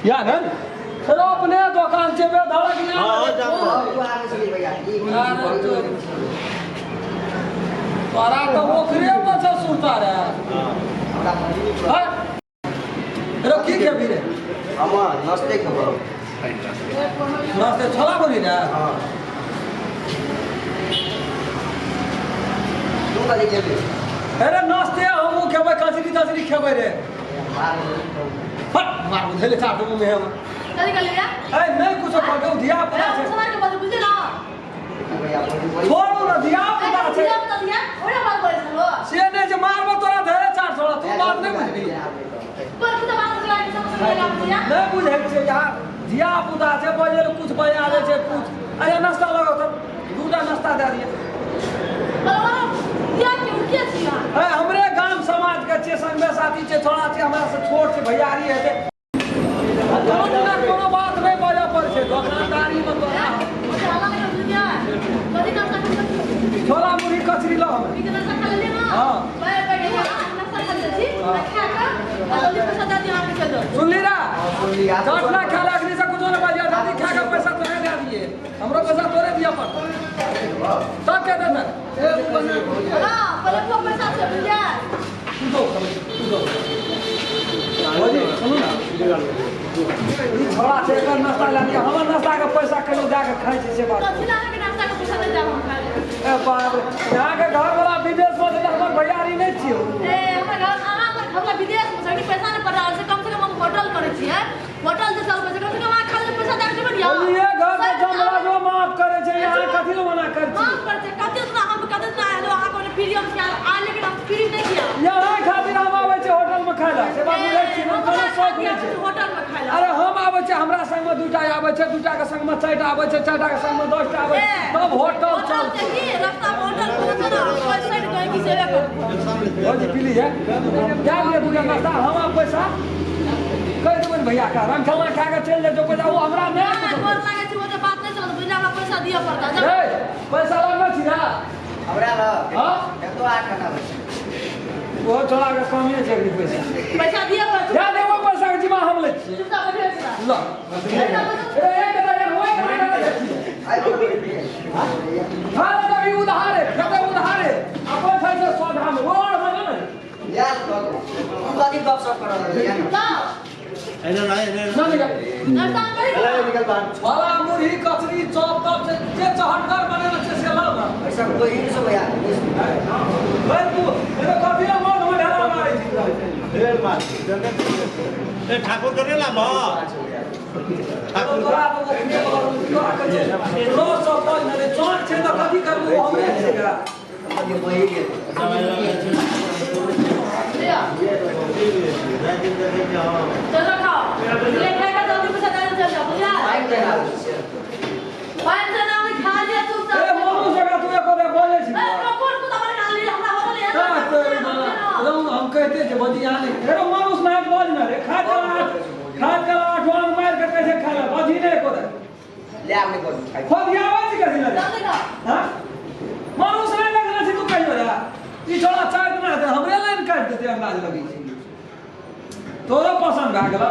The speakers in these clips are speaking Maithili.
या ने चलो अपने दोकान छै बे धड़क ने। हाँ, जाम। तोरा तऽ ओकरे में छै सुरता रे। हाँ? रे की खेबी रे? हम नाश्ते खेबो। नाश्ते छोला बोली रे। हाँ, तू कथी खेबी? अरे नाश्ते हमहूँ खेबै, कचरी तचरी खेबै रे। हट मार बुझले चाट मुँह में हम। कथी कहलियै रे? ए नहीं कुछो कहलकै, ओ धिया पुता ए, छै। समाज के बात बुझलियै ना? भैया बड़ी बड़ी। छोड़ू ने, धिया पुता ए, छै। धिया पुता धिया, ओहिना बात बोलै छलो। से नहि जे मारबो तोरा धरे चाट छोड़ा, तू बात नहि बुझबी। तोर पुता बात बुझला के समझ में आबै छै। नहि बुझै छै यार, धिया पुता छै, बजै लए कुछ बजा दै छै कुछ। अरे नाश्ता लगाउ तऽ दूटा नाश्ता दए दिअ। बलवा धिया के उठिए छी अहाँ। ए हमरे गाम समाज के छै, संगे साथी छै, छोड़ा छै, हमरा से छोट छै, भैयारी हेतै। कोनो दिना कोनो बात नहि बजऽ पड़ै छै दोकानदारी मे तोरा। ओते हल्ला नहि करू, बुझलियै? कथी नाश्ता खेबै? छोला मुरही कचरी लऽ हमे। ई जे नाश्ता खा लेलियै ना? हाँ। बैठ बैठ के अहाँ नाश्ता खा लै छी, आ खा कऽ आ जल्दी पैसा दए दिअ अहाँके चलि जाउ। सुनली रे? सुनली। आ चट ना खा ले, अखनी से कुछो नहि बजिया, जल्दी खा के पैसा तोरे दए दिए, हमरो पैसा तोरे दिअ पड़तौ। तब के देतै? हाँ, पहिले पुआ पैसा छै, बुझलियै? तू दो, तू दो। भौजी सुनू ने, ई छोड़ा छै, एकर नाश्ता लए लिअ, हमर नाश्ता के पैसा कहियो दए के खाइ छै से बात। कथी लए अहाँके नाश्ता के पैसा नहि देब हम खाइ लए? ए बाप रे, अहाँके घरवला विदेश मे छै तऽ हमर भैयारी नहि छियौ। ए, हमर घर, अहाँ हमर घरवला विदेश मे छै, पैसा नहि पठा रहल छै, कम से कम हम होटल करै छियै, होटल जे चलबै छै, कम से कम अहाँ खाली पैसा दए के जेबै ने। बोलिए घर के जमराजो माफ करे छै, यहाँ कथी लए मना कर छी? माफ करै छै, कते दिना हम कते दिना आयल अहाँ कोने फ्री हम किया आ, लेकिन हम फ्री नहि किया। यहाँ खातिर हम आबै छै होटल मे खाय लए, से बात बुझै छी ने, कोनो शौक नहि छै। होटल मे खाय लए। अरे हम आबै छै, हमरा संग मे दूटा आबै छै, दूटा के संग मे चारिटा आबै छै, चारिटा के संग मे 10टा आबै छै, तब होटल होटल चलतै। के की रास्ता मे होटल खुलल छै ने, कोइ साइड गए की सेवे करू। भौजी पी लीजिए, दए दिअ दूटा नाश्ता, हम आब पैसा कहि देबै ने भैया के, रंगठेला खा के चलि जाइ पैसा ओ हमरा नहि। नहि गोर लागै छै, ओ जे बात नहि चलत, बुझलियै? हमरा पैसा दिअ पड़त। ए पैसा लगने छी ना? हमरा लग हाँ? एतो 8 टका बचल। ओहो छोड़ा के कमे छै अभी पैसा। पैसा दिअ पड़त। दए देबो, पैसा के जिम्मा हम लै छियै। चुपचाप बैठे छी। ल ए एक टका एक होय के टका दै छियै। आइ बोल। खा ले तभी उधारे खेते उधारे अपन खाइ छै सौदा मे ओ और बने ने। यार तू कथी गप सप करऽ लगलियै ने? जाओ। ना निकल। नाश्ता करी। निकल बाहर। छोला मुरही कचरी चॉप तॉप छै जे चहटगर बनेने छै से लाउ ने। पैसा कोई नहीं सो भैया। भाई तू एगो कथी ला मन में ढेला मारै छी? ए ठाकुर करे ला बा। ठाकुर तोरा तो ओखने तोरा कहै छै लो सब बज ने चोट छै तऽ कथी करबू, हमरे छै गा। ये वही गेल। लिअ। चलो खाओ। ले खा के जल्दी पैसा दे चल जाओ, बुझलियै? पानि केना आबै छै? पानि से ना खा लिअ चुपचाप। ए मनु जगह तू एको बेर बजै छी? ए, कोन कुत्ता बना डालली हमरा होटल है? ता तोरी माँ, रहू हम कहते छै बजी यहाँ नहीं। एगो मनुष्य नाक बज न रे, खा के आठ खा के आठ वांग मार के कैसे खा ले, बजी नहीं एको दे। ले आब नहि करू खाइ। खोदियाबै छी कथी लए? जल्दी खाओ। हाँ? मनुष्य नहीं लगने छी तू कहियो रे। ई छोड़ा चारि दिना हेतै हमरे लाइन काटि देतै, अंदाज लगै छै। तोरो पसंद भए गेल?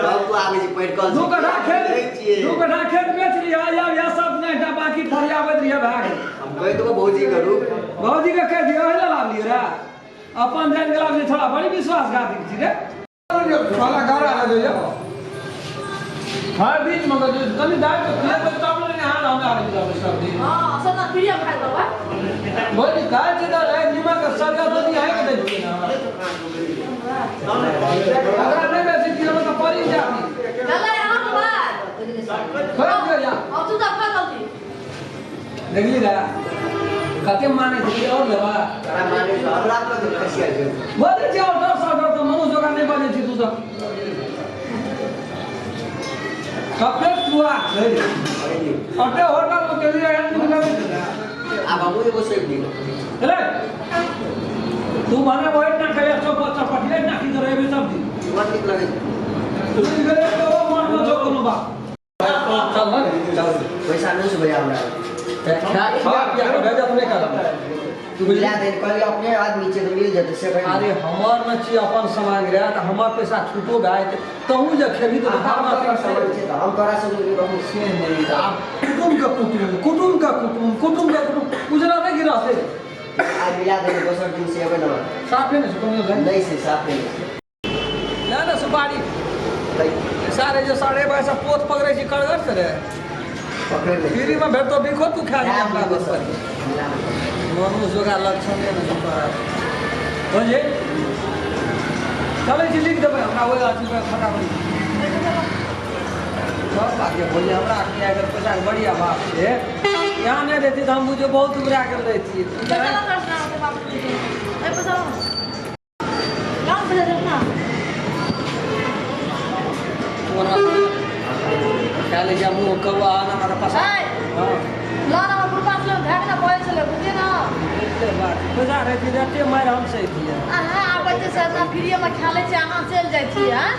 तब तू आबै छी पढ़ि कऽ। 2 कट्ठा खेत दै छियै। 2 कट्ठा खेत बेच लिह या इएह सब नहि टा बाकी फरियाबैत रहिए भए गेल। हम कहि देबो भौजी करू। भौजी के कहि दियौ, एहि लए लाबलियै रे, अपन जानि गेला जे छोड़ा बड़ी विश्वासघाती छी रे। छोड़ा गारा लगैया हर बीच में कनि दाबि कऽ खुएबै तब ने हाथ हमरा आबि जाबै सब्जी। हाँ, सब ना फ्री हम खाइ देबै। भौजी खाइ छी तऽ ए निमक सरिया दऽ दिअ के दै छियै ने, अगर नहि बेसी दिअ तऽ पड़ी जाबी। चलै अहाँ के बात। खोलि दियौ या। अब चुपचाप खा जल्दी। देखली रे कते मानै छै, और लेबा? तोरा माने छौ, हमरा तो खसिया छै। बजै छै ऑर्डर सॉर्डर तऽ मनुष्य जोका नहि बजै छी तू सब, कते पुआ छै रे। अते होटल मे केलियै एहन नीक लगै छै ने? आब हमहूँ एगो सेब दियौ। रे तू भने वही ना खाइए, चौप चपटिए ना की तो रे सब्जी। बड़ नीक लगै छै। तू गेले तो ओ मन में छौ कोनो बात, चल ने। चल, पैसा नहि छै भैया हमरा। खा खा पिया के भेजत नहि करब। तू मिला दे कहली अपने आदमी छै तऽ मिल जेतै से कहि। अरे हमर न छी अपन समांग रहे तऽ हमर पैसा छूटो भए जेतै, तहूँ जे खेबही तऽ हम तोरा समांग छै तऽ हम तोरा से रहू से नहि। आब कुटुम्बके कुटुम्ब, कुटुम्बके कुटुम्ब, कुटुम्बके कुटुम्ब उजरा नहि गिरहतै। आइ मिला दे, दोसर दिन से एबै ने। साफे नहि छै कोनो। नहि छै, साफे नहि छै। ले ने सुपारी। सारे जे साढ़े बाइस से पोत पकड़ै छी करगर से रे। पकड़ि लै। फ्रीमे भेटतो बिखो तू खा लिअ हमरा बस पर। मिला दे। मनुष्य जोगा लक्षण नहि ने तोरा। बुझे चलै छी, लिख देबै हमरा ओहि अथीमे फटाफट। सब बात ये बोलिए, हमरा अखनी आइ पैसाके बड़ी अभाव छै। यहाँ नहि रहिती तऽ हम बुझियौ बहुत उबरा गेल रहितियै। पैसा ला ना अपने बाप के। ए पैसा ला ना, पैसा दे ना। खा लै छै मुँह कौआ ना हमरा पास। ए हँ। ला ना, हमर पास ले भए ना पड़ै छलै, बुझलियै ना? एते बात पैसा रहिती तऽ एते मारि हम सहितियै। अहाँ आबै छियै से एतना फ्रीमे खा लै छियै, अहाँ चलि जाइ छियै। आँय,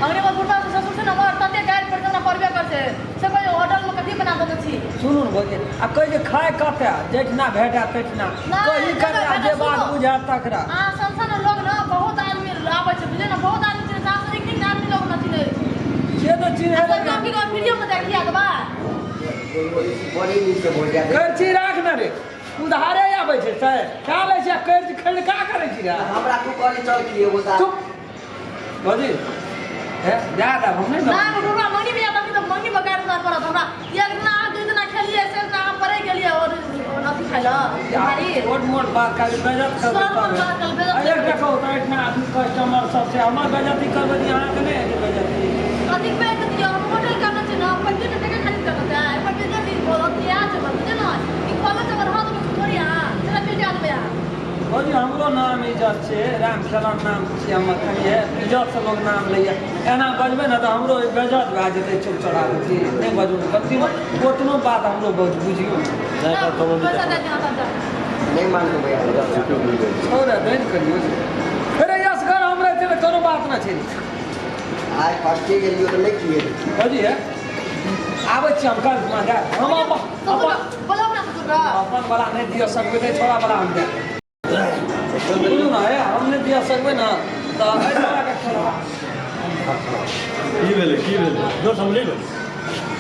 अगरे हमर बुढ़बा ससुर छै ने, हमर तते गारि पड़तै हमरा, पड़बे करतै से। कहै होटलमे कथी बना देने छी? सुनू ने भौजी, आ कहै जे खाय कतऽ, जैठना भेटै तैठना। नहि, कही ककरा भेटत, जे बात सुनू। बुझायत तकरा। अहाँ सन सन लोग ने बहुत आदमी आबै छै, बुझलियै ने? बहुत आदमी छै, अहाँ सन एक आदमी लोग न चिन्है छै। से तऽ चिन्है। सब की फ्रीमे दए खिया देबै? बड़ी नीक से भोज दे। करची राख ने रे, उधारे आबै छै से खा लै छै। कर्ज खरीद का करै छी रे? हमरा तू कहली चल खिएबो तऽ। चुप भौजी, हे दए देब, हम नहि ना देब। बुढ़बा मंगनी में आता तऽ मंगनी में गारि उधार पड़त हमरा। एक दिना अहाँ दू दिना खेलियै से दिना अहाँ पड़ै गेलियै और अथी खाइ लए सुपारी। छोट मोट बात खाली बेजत करबै। सब तब बात करबै, बेजत। एक देखो तऽ एहिठिना आदमी कस्टमर सब छै, हमर बेजती करबै तऽ अहाँके नहि हेतै बेजती। कथी पैक दियौ? हम होटल करने छी ने, 25 टका खाली करना छै। एकर बिजनेस ई बहुत इएह छै, बुझलियै ने? ई खोलने छै, हाथ में थोड़ी अहाँ जेना बिल दए देबै अहाँ। भौजी, हमरो नाम इज्जत छै, राम खेलन नाम छियै हमर। कनि हे इज्जत से लोग नाम लैया। एना बजबै ने तऽ हमरो बेजत भए जेतै। चुप चढ़ा छी, नहि बजू ने कथी ओतनो बात हमरो बुझियौ ने। पैसा दए दियौ तब जाउ। नहि मानतौ भैया। छोड़ दैन करियौ फेर, असगर हम रहते तऽ कोनो बात नहि छै। आइ फर्स्टे गेलियो तऽ नहि खिएली। भौजी, हे आबै छी हम काल्हि खुना दए हम अपन ससुर अपन बोलो ना, ससुर रह। अपन वाला नहि दिअ सकबै तऽ छोड़ा वाला हम दए बुझू ने। हे हम नहि दिअ सकबै ने तऽ एहि छोड़ाके खेलबा। की भेलै, की भेलै दोस्त? हम नहि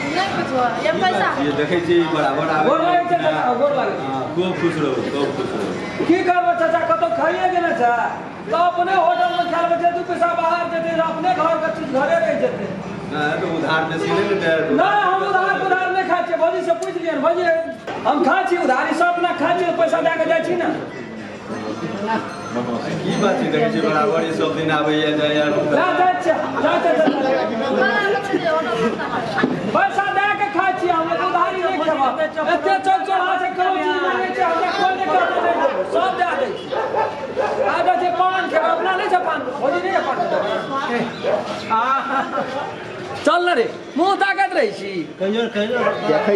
नहि कुछो, ये पैसा। ये देखै छी बराबर आबै। गोर लागै छै चाचा, गोर लागै छै। हँ, खूब खुश रहू, खूब खुश रहू। की करबै चाचा, कतौ खाइए के नहि छै तऽ अपने होटलमे खाय लेबै छै। 2 पैसा बाहर जेतै तऽ अपने घरके चीज घरे रहि जेतै। नहि तऽ उधार बेसी नहि ने दे। नहि, हम उधार पुधार नहि खाइ छियै। भौजी से पूछि लियौ भौजी, हम खाइ छी उधारी सब अपना खाइ छी, पैसा दए कऽ जाइ छी ने। की बात छै? देखै छी बराबर ई सब दिन आबैया जाइया। जा जाइ छियै, जा जाइ छियै। पैसा दए के खाइ छियै हम, उधारी नहि खेबै। एते चौक चौराहा से कोनो चीज मांगै छै हमरा, कोइ नहि कहतै नहि देबै, सब दए दै छै। आ जाइ छै पान खेबै, अपना नहि छै पान? भौजी नहि छै पान? चल ने रे, मुँह ताकैत रहै छी। कहियो कहियो। देखै।